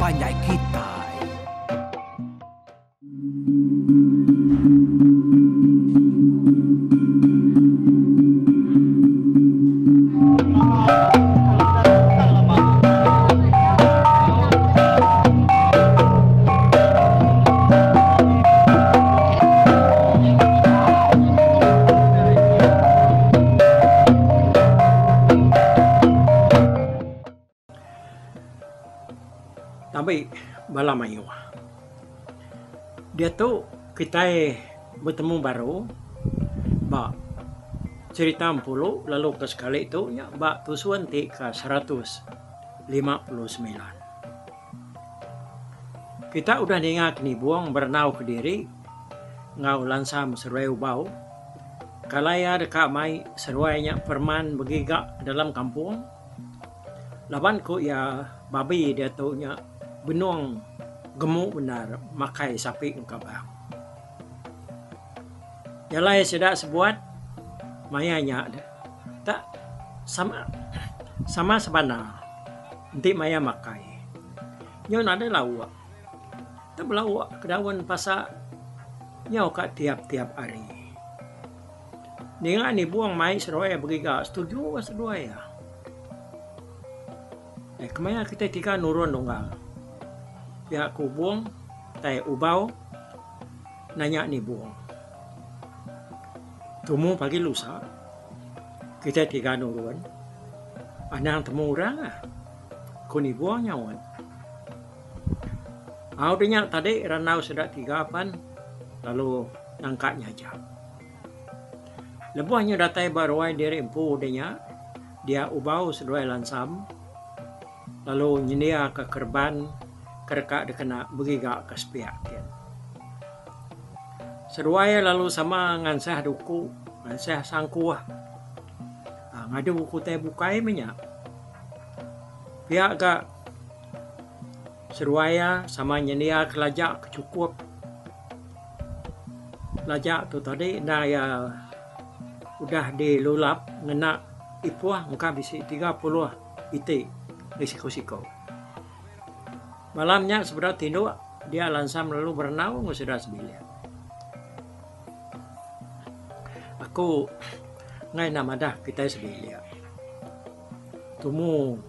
panjai kitai. Tabi bala mayuh. Diatu kitai betemu baru ba cherita Empulu lalu ke sekali tu nya ba tusun ti ke 159. Kita udah ninga Kenibung berenau kediri enggau Lansam Seruai Ubau kalai iya deka mai seruai nya perman begiga dalam kampung laban ku iya babi diatu nya benung gemu bendar makai sapi engkabang. Jalai sida sebuat maya nya tak sama sama sebana. Enti maya makai, nyau nadai lauk. Enti belauk ke daun pasa nyau ka tiap-tiap hari. Ninga nibung mai seduai begiga setuju ga seduai iya. Eh kemaya kitai tiga nurun unggal. Pia ku Ubong tai Ubau nanya nibung. Tumu pagi lusa kitai tiga nurun. Anang temu orang ah, ku Nibong nyaut. Au deh nya tadi randau sida tiga pan lalu nangka nya aja. Lebuh nya datai ba ruai diri empu deh nya dia Ubau seduai Lansam lalu nyendiaka kereban ke deka dikena begiga ke sepiak kin. Seduai lalu sama ngansah duku, ngansah sangkuh. Ngadu ke utai bukai meh nya. Pia ga seduai iya sama nyendia ke laja ke chukup. Laja tu tadi enda iya udah dilulap ngena ipuh engka bisi 30 iti ari siku-siku. Malam nya sebedau tinduk dia lansam lalu berenau enggau sida sebilik. Aku enggai enda madah kitai sebilik. Tumu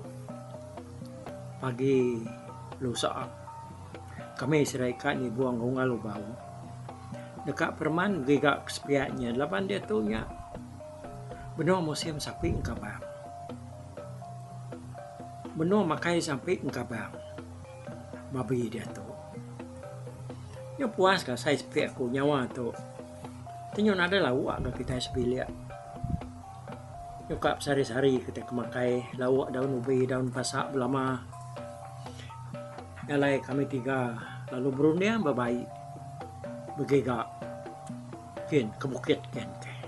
pagi lusa kami sida ika nibung unggal lubau deka pereman giga ke sepiak nyin laban diatu nya benung musim sapi engkabang. Benung makai sapi engkabang babi diatu. Nyau puas ka asai sepi aku nyawa tu. Ti nyau nadai lauk ga kitai sebilik. Nyau ka besehari-sehari kitai ke makai lauk daun ubi daun pasa belama. Nya alai kami tiga lalu berunding bebai begiga kin ke bukit kin keh.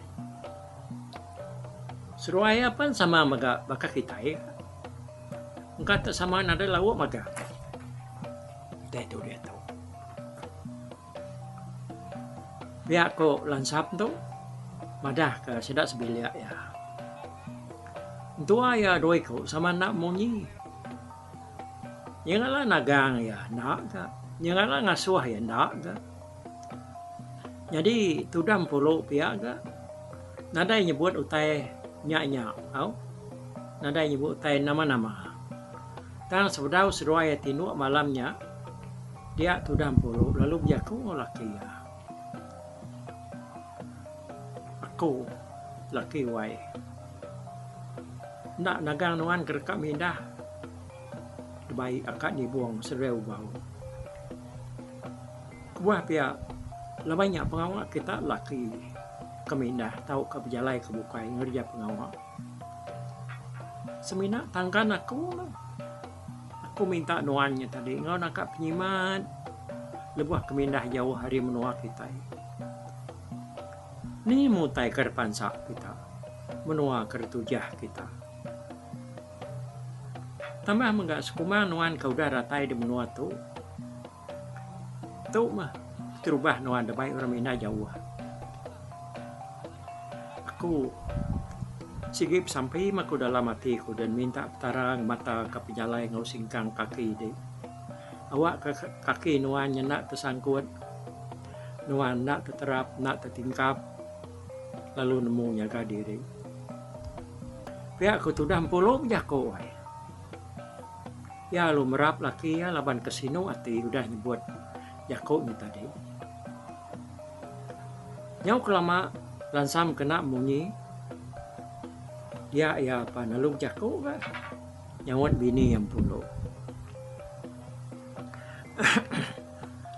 Seduai iya pan sama mega baka kitai. Engka te sama nadai lauk mega. Utai tu diatu. Pia ku Lansam tu madah ka sida sebilik iya. Entua iya dua iku sama enda munyi. Iya ngala nagang iya enda ga. Iya ngala ngasuh iya enda ga. Nyadi tudah empulu pia ga nadai nyebut utai nya nya au. Nadai nyebut utai nama nama. Tang sebedau seduai iya tinduk malam nya dia tudah empulu lalu bejaku enggau laki iya. Aku laki wai. Enda nagang nuan ke deka mindah dibai aka nibung seduai ubau. Kebuah pia laban nya pengawa kita laki ke mindah tauka bejalai ke bukai ngereja pengawa. Semina tangkan aku meh. Aku minta nuan nya tadi enggau naka penyimat lebuh ke mindah jauh ari menua kitai. Ni meh utai ke dipansa kita, menua ke ditujah kita. Tambah mega sekumbang nuan ke udah datai di menua tu. Tu meh terubah nuan da bai orang mindah jauh. Aku sigi besampi meh aku dalam ati ku dan minta Petara ngemata ka pejalai enggau singkang kaki ti. Awakka kaki nuan nya enda tesangkut, nuan enda teterap, enda tetingkap lalu nemu nyaga diri. Pia ku tudah Empulu bejaku ai. Iya lalu merap laki iya laban ke sinu ati udah nyebut jaku nya tadi. Nyau kelama lansam kena munyi dia iya pan lalu bejaku ga nyaut bini iya Empulu.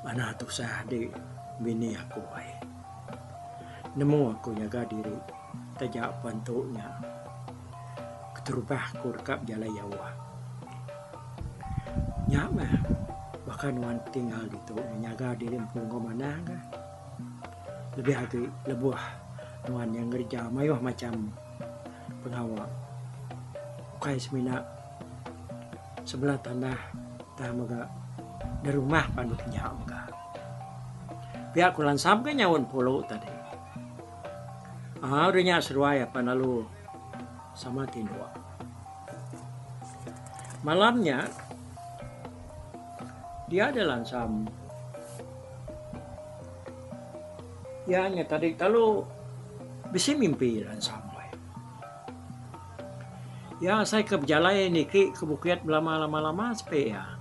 Manah tusah adi bini aku ai. Nemu aku nyaga diri taja pan tu nya keterubah aku deka bejalai jauh. Nya meh baka nuan tinggal ditu nyaga diri empu enggau manah ga. Lebih agi lebuh nuan nya ngereja mayuh macham pengawa ukai semina sebelah tanah tang mega da rumah pan bekeja mega. Pia ku lansam ke nyaun pulu tadi. Aaa udah nya seduai apan lalu sama tinduk. Malam nya dia da lansam iya nya tadi lalu bisi mimpi lansam. Iya asai ke bejalai niki ke bukit belama lama lama sepi iya.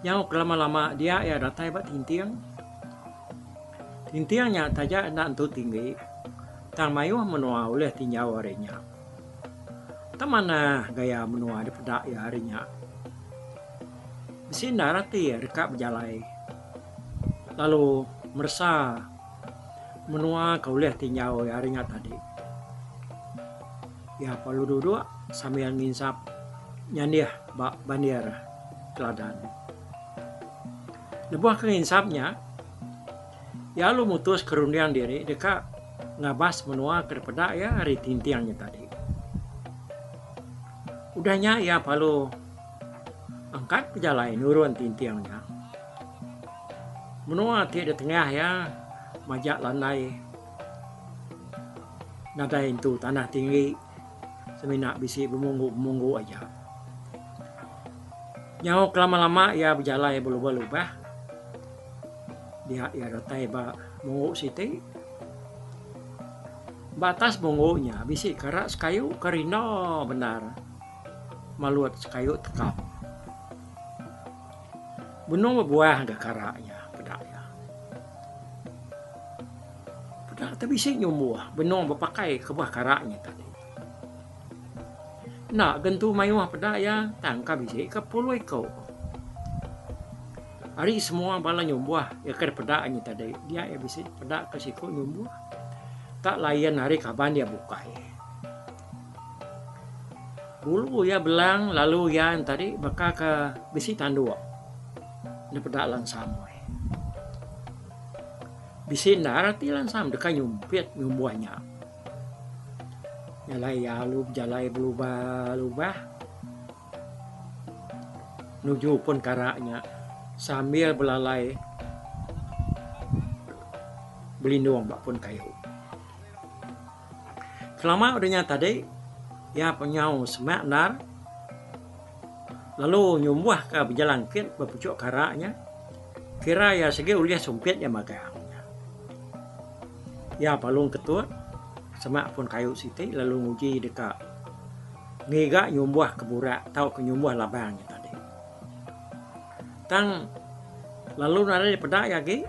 Nyau ke lama lama dia iya datai ba tinting. Tinting nya taja enda entu tinggi tang mayuh menua ulih tinjau ari nya. Tang manah gaya menua dipeda iya ari nya. Bisi endar ati iya deka bejalai lalu meresa. Menua ke ulih tinjau iya ari nya tadi. Iya perlu duduk sambil nginsap nyandih ba bandir teladan. Lebuh ke nginsap nya, iya lalu mutus ke runding diri deka ngabas menua ke dipeda iya ari tinting nya tadi. Udah nya iya perlu angkat pejalai nurun tinting nya. Menua ti ditengah iya majak landai nadai entu tanah tinggi semina bisi bemunggu-bemunggu aja. Nyau kelama-lama iya bejalai belubah-lubah dia iya datai ba munggu siti. Ba atas munggu nya bisi kara sekayu ke rinda bendar malut sekayu tekam. Benung bebuah ga kara iya peda iya. Peda te bisi nyumbuh benung bepakai kebuah kara nya tadi. Enda gentu mayuh peda iya tang ka bisi ke puluh iku. Ari semua bala nyumbuh iya ke dipeda nya tadi dia iya bisi peda ke siku nyumbuh tak lain ari kaban iya bukai. Bulu iya belang lalu iya tadi baka ke bisi tanduk ne peda lansam. Bisi endar ati lansam deka nyumpit nyumbuh nya. Jalai iya lalu bejalai belubah lubah nuju pun kara nya sambil belalai belindung ba pun kayu. Selama udah nya tadi, iya penyau semak endar lalu nyumbuhka bejelangkit ba puchuk kara nya kira iya sigi ulih sumpit iya magang. Iya palung ketut semak pun kayu siti lalu nguji deka ngiga nyumbuh ke burak tauka nyumbuh labang nya tadi. Tang lalu nadai dipeda iya agi.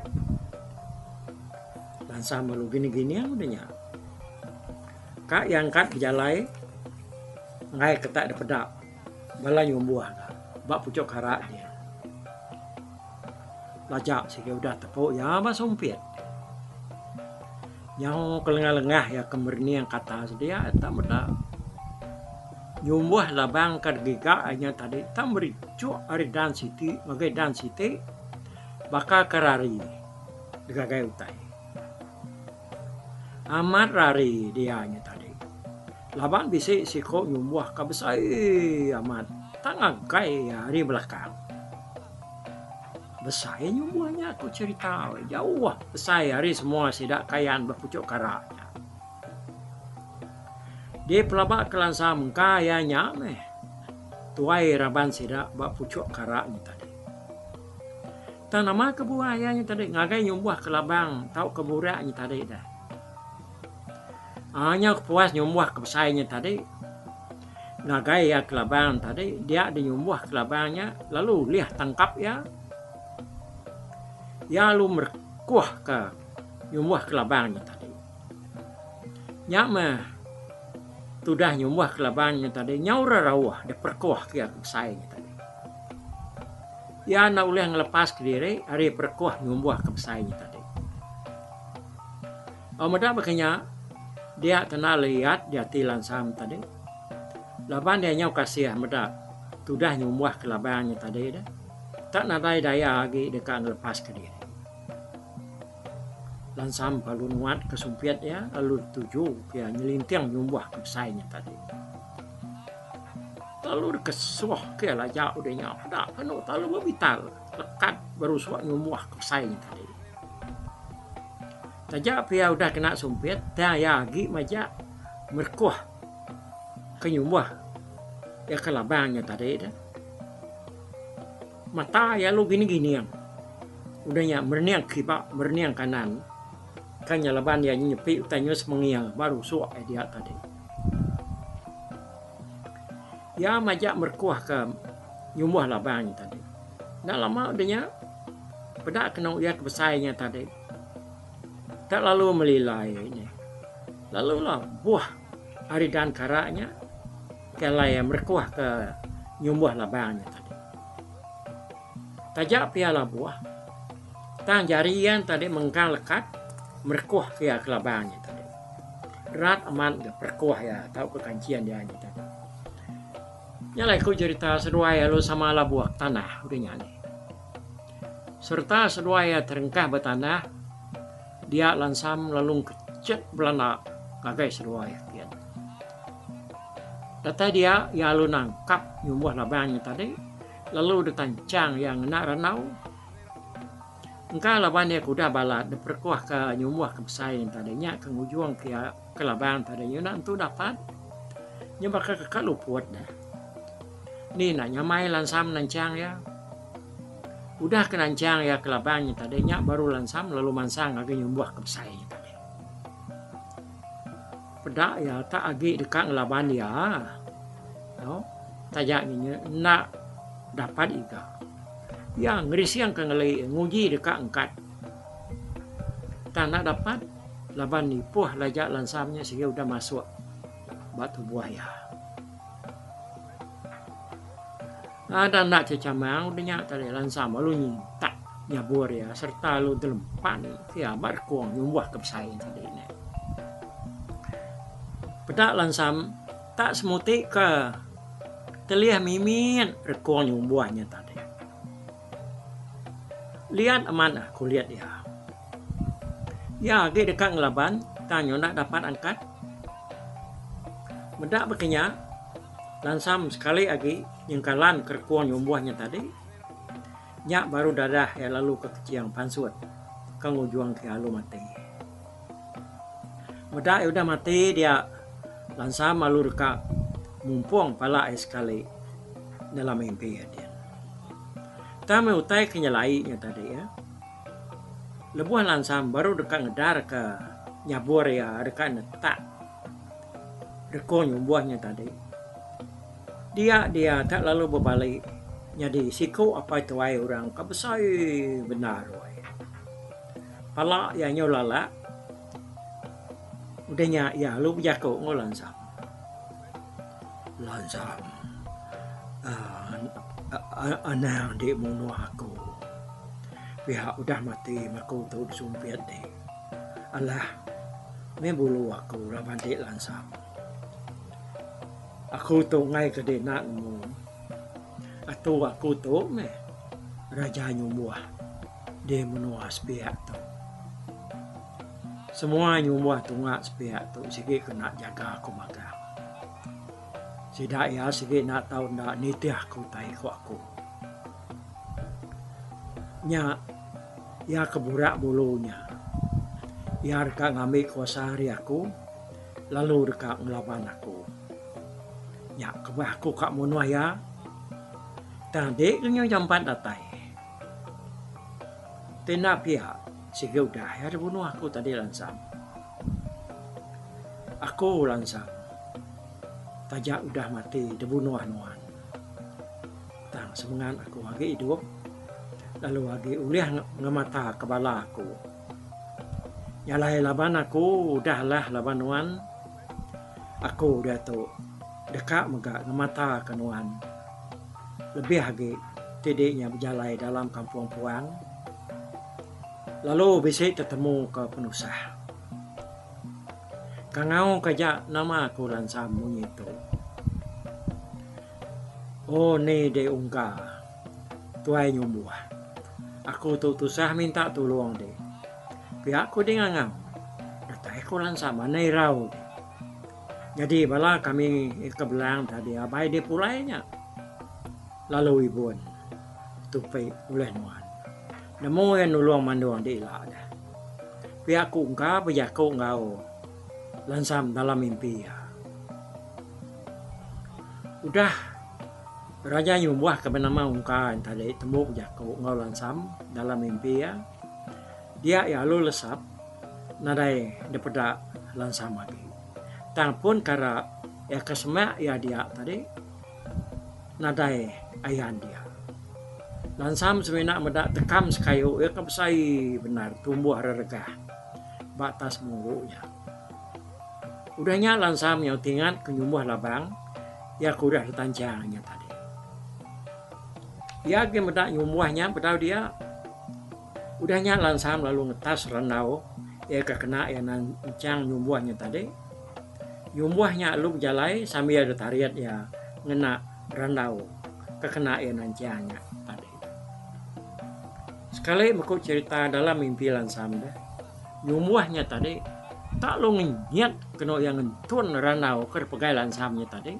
Bansa melu gining-gining udah nya. Ka iya angkat bejalai enggai ke tak dipeda bala nyumbuh ba puchuk kara dia. Laja sigi udah tepu iya ba sumpit. Nyau ke lengah-lengah iya ke merening ke atas dia tak meda nyumbuh labang ke digiga inya tadi tak merichuk ari dan siti ngagai dan siti baka ke rari. Digagai utai. Amat rari dia nya tadi. Laban bisi siko nyumbuh ka besai amat tang ngagai iya ari belakang. Besai nyumbuh nya ku cherita jauh besai ari semua sida kayan ba puchuk kara nya. Dipelaba ke lansa mengka iya nya meh tuai raban sida ba puchuk kara nya tadi. Tang nama kebuah iya nya tadi ngagai nyumbuh ke labang tauka burak nya tadi deh. Aaa nyau kepuas nyumbuh ke besai nya tadi ngagai iya ke labang tadi dia deh nyumbuh ke labang nya lalu ulih tangkap iya. Iya lalu merekuh ka nyumbuh ke labang nya tadi. Nya meh tudah nyumbuh ke labang nya tadi nyau rerauh deh perekuh ke iya ke besai nya tadi. Iya enda ulih ngelepaska diri ari perekuh nyumbuh ke besai nya tadi. Au meda baka nya, dia tenda liat di ati Lansam tadi. Laban iya nyau kasih meda tudah nyumbuh ke labang nya tadi deh, tak nadai daya agi deka ngelepaska diri. Lansam lalu nuat ke sumpit iya lalu dituju ke iya nyelinting nyumbuh ke besai nya tadi. Lalu dikesuh ke iya laja udah nya peda kenu lalu bebital lekat berusuk nyumbuh ke besai nya tadi. Taja pia udah kena sumpit tang iya agi majak merekuh ke nyumbuh iya ke labang nya tadi deh. Mata iya lalu gining-gining. Udah nya merening kiba merening kanan. Kan nya laban iya nyepi utai nyau semenging ba rusuk iya dia tadi. Iya majak merekuh ke nyumbuh labang nya tadi. Enda lama udah nya peda kenu iya ke besai nya tadi. Tak lalu melilai nya. Lalu labuh ari dan kara nya. Ke alai iya merekuh ke nyumbuh labang nya tadi. Taja pia labuh, tang jari iya tadi mengkang lekat merekuh ke iya ke labang nya tadi. Rat amat ga perekuh iya tauka kanchin iya nya tadi. Nya alai ku jerita seduai lalu sama labuh ke tanah udah nya nih. Sereta seduai iya terengkah ba tanah dia lansam lalu ngkechet belanda ngagai seduai iya kian. Datai dia, iya lalu nangkap nyumbuh labang nya tadi lalu ditanchang iya ngena randau. Engka laban iya ke udah balat diperekuhka nyumbuh ke besai nya tadi nya ke ngujungka iya ke labang tadi nya enda entu dapat. Nya baka ke ka luput deh. Ni enda nyamai lansam nanchang iya. Udah ke nanchang iya ke labang nya tadi nya baru lansam lalu mansang ngagai nyumbuh ke besai nya tadi. Peda iya tak agi deka ngelaban iya. Tau taja nya enda dapat iga. Iya ngerisingka ngeli nguji deka engkat. Tang enda dapat laban ipuh laja lansam nya sigi udah masuk ba tubuh iya. Ada enda chechamang udah nya tadi lansam lalu nyintak nyabur iya sereta lalu telempan iya ba rekung nyumbuh ke besai tadi nya. Peda lansam tak semuti ke telih mimit rekung nyumbuh nya tadi. Liat amat kulit iya. Iya agi deka ngelaban tang nyunak dapat angkat. Meda baka nya, lansam sekali agi nyengkalan ke rekung nyumbuh nya tadi. Nya baru dadah iya lalu ke keching pansut ke ngujung ke iya lalu mati. Meda iya udah mati dia lansam lalu deka mumpung pala iya sekali dalam mimpi iya din. Tang meh utai ke nyelai nya tadi iya. Lebuh lansam baru deka ngedarka nyabur iya deka netak rekung nyumbuh nya tadi. Dia dia tak lalu bebali nyadi siku apai tuai orang ke besai bendar wai. Pala iya nyau lalak udah nya iya lalu bejaku enggau lansam. Lansam aaa anang di munuh aku. Pia udah mati aku tu disumpit ti. Alah meh bulu aku laban ti lansam. Aku tu enggai ke di enda nemu. Atu aku tu meh raja nyumbuh di menua sepiak tu. Semua nyumbuh tunga sepiak tu sigi kena jaga aku magang. Sida iya sigi enda tau enda nitih ke utai ku aku. Nya iya ke burak bulu nya. Iya deka ngambi kuasa ari aku lalu deka ngelaban aku. Nya kebuah aku ka munuh iya. Tang dik ke nyau jampat datai. Ti enda pia, sigi udah iya dibunuh aku tadi Lansam. Aku Lansam, taja udah mati dibunuh nuan. Tang semengat aku agi idup lalu agi ulih ngemataka bala aku. Nya alai laban aku udah alah laban nuan, aku diatu deka mega ngemataka nuan lebih agi ti di nya bejalai dalam kampung puang lalu bisi tetemuka penusah. Kangau ka ja nama aku lansam munyi tu. Oh ni deh ungka tuai nyumbuh. Aku tu tusah minta tulung deh. Pia ku deh ngangau. Datai ku lansam anai irau deh. Nyadi bala kami ke belang tadi abai deh pulai nya. Lalu ibun tupi ulih nuan. Nemu iya nulung mandung deh ila deh. Pia ku ungka bejaku enggau lansam dalam mimpi iya. Udah Raja Nyumbuh ke benama Ungka nya tadi tembu bejaku enggau Lansam dalam mimpi iya, dia iya alu lesap nadai dipeda Lansam agi. Tang pun kara iya ke semak iya dia tadi nadai ayan dia. Lansam semina meda tekam sekayu iya ke besai bendar tumbuh reregah ba atas munggu nya. Udah nya Lansam nyau tingat ke nyumbuh labang iya ke udah ditanchang nya tadi. Iya agi meda nyumbuh nya bedau dia. Udah nya Lansam lalu ngetas randau iya ke kena iya nanchang nyumbuh nya tadi. Nyumbuh nya lalu bejalai sambil ditarit iya ngena randau ke kena iya nanchang nya tadi. Sekali meku cherita dalam mimpi Lansam deh. Nyumbuh nya tadi tak lu ngenyit kenu iya ngentun randau ke dipegai Lansam nya tadi.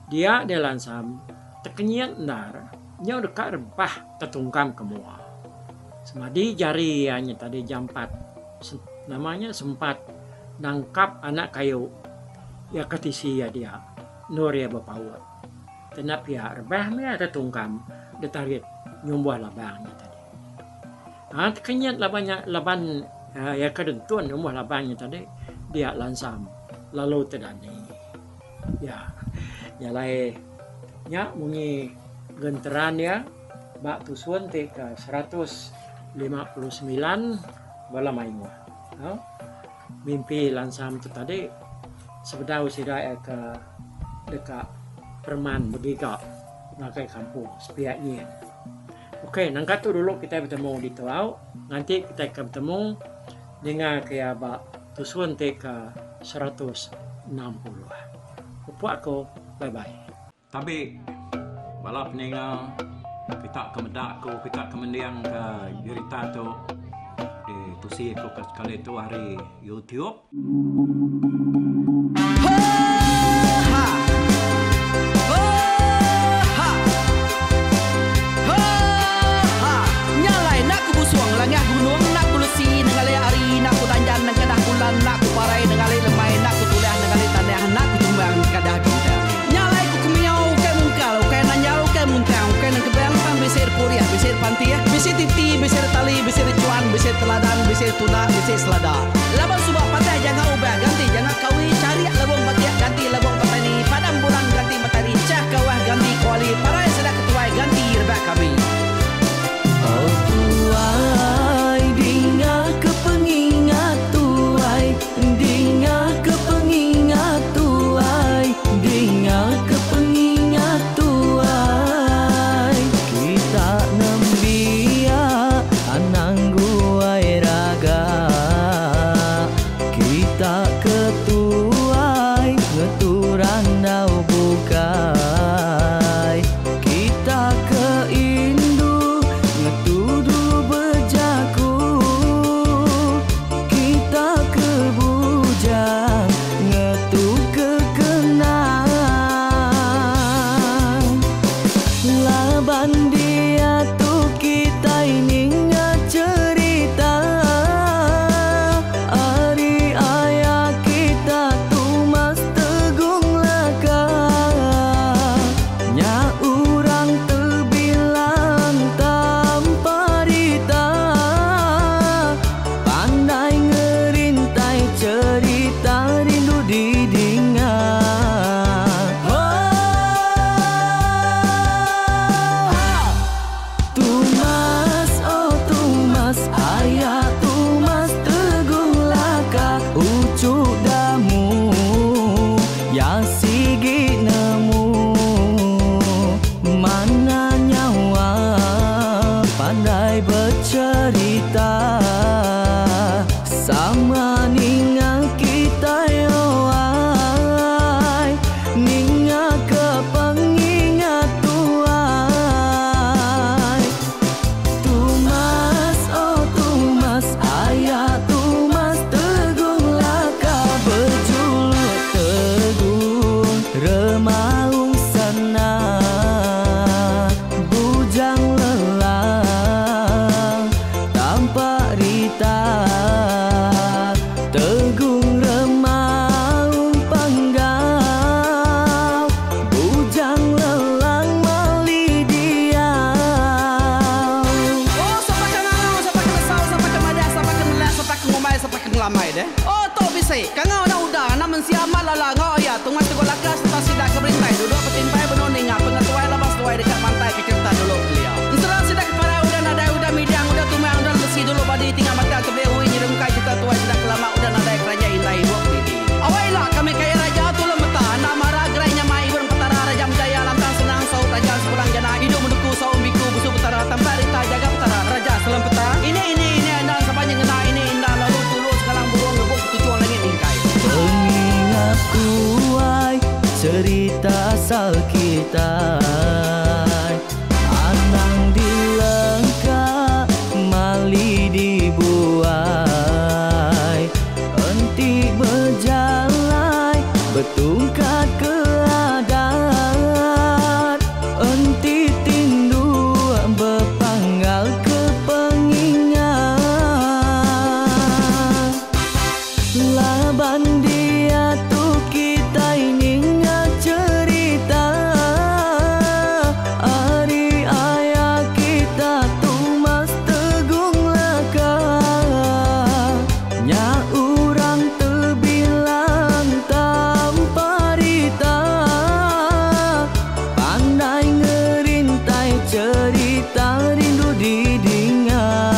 Dia deh Lansam tekenyit endar nyau deka rebah tetungkam ke mua. Semadi jari iya nya tadi jampat nama nya sempat nangkap anak kayu iya ke tisi iya dia endur iya bepaut. Kena pia rebah meh iya tetungkam ditarit nyumbuh labang nya tadi. Ha tekenyit laban nya laban iya ke dentun nyumbuh labang nya tadi dia lansam lalu tedani. Ya nya alai nya munyi genteran iya ba tusun ti ke 159 bala mayuh. Mimpi lansam tu tadi sebedau sida iya ke deka pereman begiga ngagai kampung sepiak nyin. Ok nangka tu dulu kitai betemu ditu au nganti kitai ke betemu ninga ke iya ba tusun ti ke 160. Pupuk aku bye bye. Tabi bala peninga kita ke meda aku kita ke mending ke jerita tu di tusi aku ke sekali tu ari YouTube. asal kitai. Anang dilengka mali dibuai. Enti bejalai betungkat ke adat. Enti tindu bepanggal ke pengingat. Laban diatu kitai ninga cherita ari aya kita Tumas Tegung Laka. Nya orang tebilang tanpa rita. Pandai ngerintai cherita rindu didinga.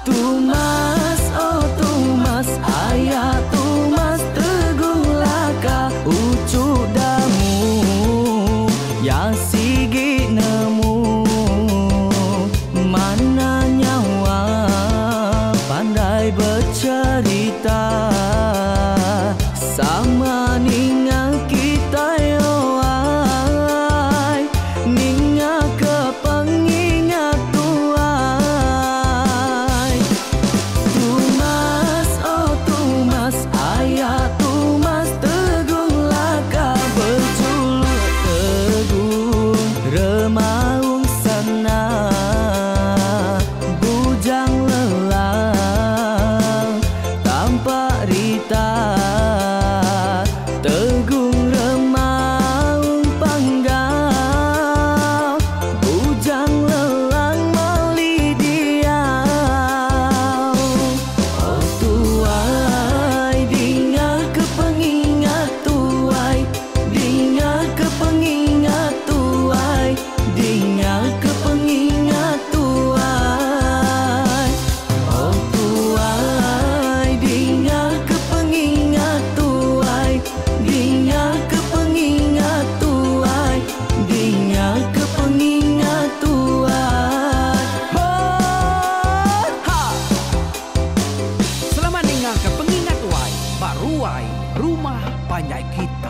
Tumas, oh Tumas, aya Tumas Tegung Laka. Uchu Damu, ya sigi nemu. Mana nyawa pandai becherita. Sama ninga kitai oai, ninga ke pengingat tuai. Tumas, oh Tumas, aya Tumas Tegung Laka. Bejuluk Tegung Remaung Sana. Bujang lelang tanpa rita. Tegung Remaung Panggau. Bujang lelang mali diau. Oh tuai, dinga ke pengingat tuai. Dinga ke pengingat tuai. Dinga ke pengingat tuai. Oh tuai, dinga ke pengingat tuai. Dinga ke pengingat tuai. Dinga ke pengingat tuai. Ho ha. Selamat ninga ke pengingat tuai ba ruai rumah panjai kita.